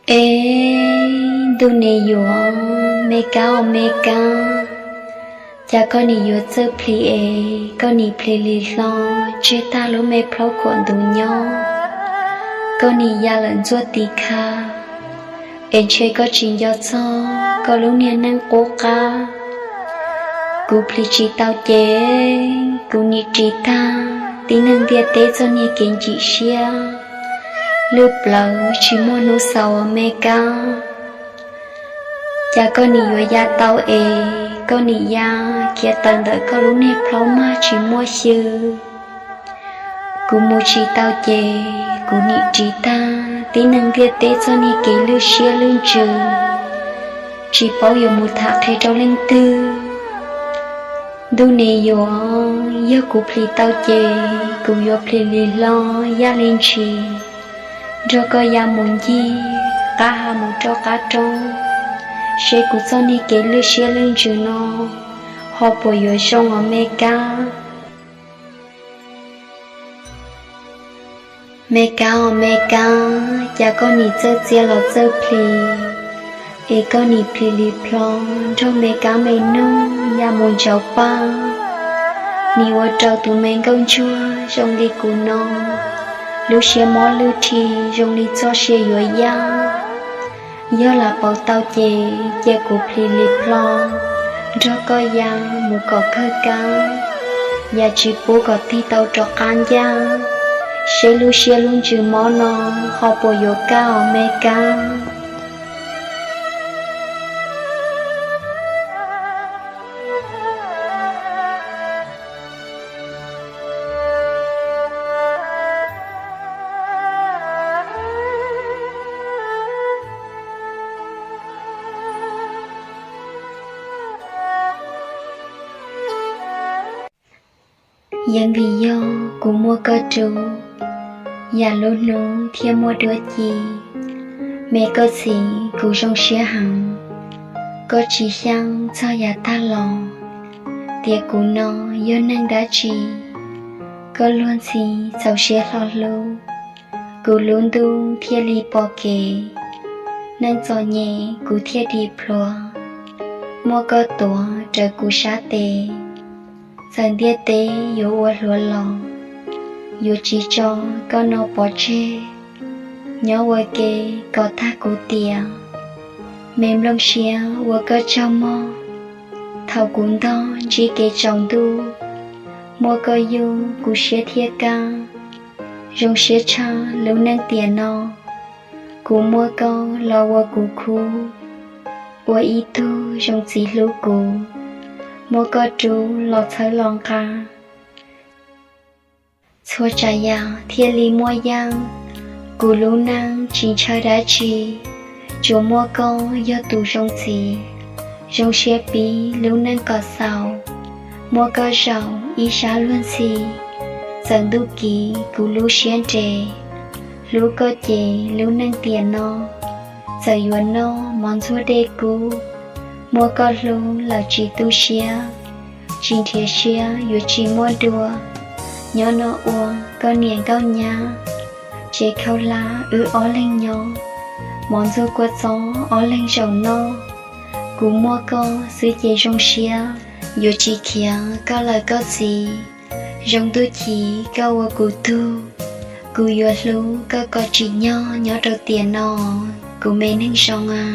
Es ntuj nim yuav, me kab os me kab, cas koj nim yuav txawj plhis es koj nim plhis li hlo tseg tag lub me plhaub khuam ntuv nyob, koj nim ya lawm ntxuaj tiv kha, es ntshe koj tsis nco txog koj lub niag neej qub qab. Kuv plhis tsis tau ces kuv nim ris tag tib neeg ntiaj teb txoj niag kev ntsim siab, lwj plawv tsis muaj hnub xaus os me kab. Cas koj nim yuav ya tau es koj nim ya khiav tawm ntawm koj lub niag plhaub mag tsis muaj xyw. Kuv mus tsis tau ces kuv nim ris tag tib neeg ntiaj teb txoj niag kev lwj siab lwj ntsws, tsis paub yuav mus tham qhia rau leej twg. Ntuj nim yuav, yog kuv plhis tau ces kuv yuav plhis li hlo yaj li ntshis, nrog koj ya mus ncig qab ha mus rau qab roob, seb kuv txoj niag kev lwj siab lwj ntsws no ho puas yuav zoo os me kab. Me kab os me kab, cas koj nim txawj txia los txawj plhis, es koj nim plhis li plho nrog me kab me noog ya mus ntsauv paj, nim ua rau tus me nkauj ntsuag zoo li kuv no lub siab mob lwj rhi zoo li txoj sia yuav yaj. Yog lam pauv tau ces cia kuv plhis li plho nrog koj ya mus kom kawg kab, yam tsis pub kom tig tau rov qab ncaj, seb lub siab lub ntsws mob no ho puas yuav kaj os me kab. Yeej vim yog kuv muaj koj rub, yam lub hnub thiaj muaj duab ci. Me koj txiv kuv zoo siab heev, koj tsis xyaa txog yav tag los, tias kuv no yog neeg dab tsi. Koj luag ntxhi txaus siab hlo hlub, kuv lub ntuj thiaj li pom kev. Neej txom nyem kuv thiaj dim plhuav, muaj koj tuav rawv kuv sab tes. Txawm ntiaj teb yuav ua hluav los, yuav tsis tso koj no pov tseg. Nyob ua ke kom tag kuv tiam, me nplooj siab ua koj tsaug mog. Thaum kuv ntog ntsib kev tsaus ntuj, muaj koj yug kuv siab thiaj kaj. Zoo siab tshaj lub neej tiam no, kuv muaj koj los ua kuv khub, ua ib tug zoo txiv hlub kuv, muaj koj rub los txhawb los nqa. Txhua tsav yam thiaj li muaj yeej, kuv lub neej tsis ntshaw dab tsi, tsuas muaj koj yog tus zoo txiv. Zoo siab pib lub neej kom xaus, muaj koj zaum ib sab luag ntxhi. Txawm ntuj kiv kuv lub siab nres, hlub koj ces lub neej tiam no, txawm yuav noj mov ntxuag dej kub, muaj koj hlub lawm tsis tu siab, tsis nrhiav siab yuav tsis muaj dua. Nyob no ua koj niam nkauj nyab, tsev khaub hlab wb ob leeg nyob, mov ntxuag kua txob ob leeg zaum noj. Kuv muaj koj xwb ces zoo siab, yuav tsis khiav koj lawm koj txiv. Zoo ntuj chiv koj ua kuv tug, kuv yuav hlub koj kom tsim nyog nyob rau tiam no, kuv me neeg zoo a.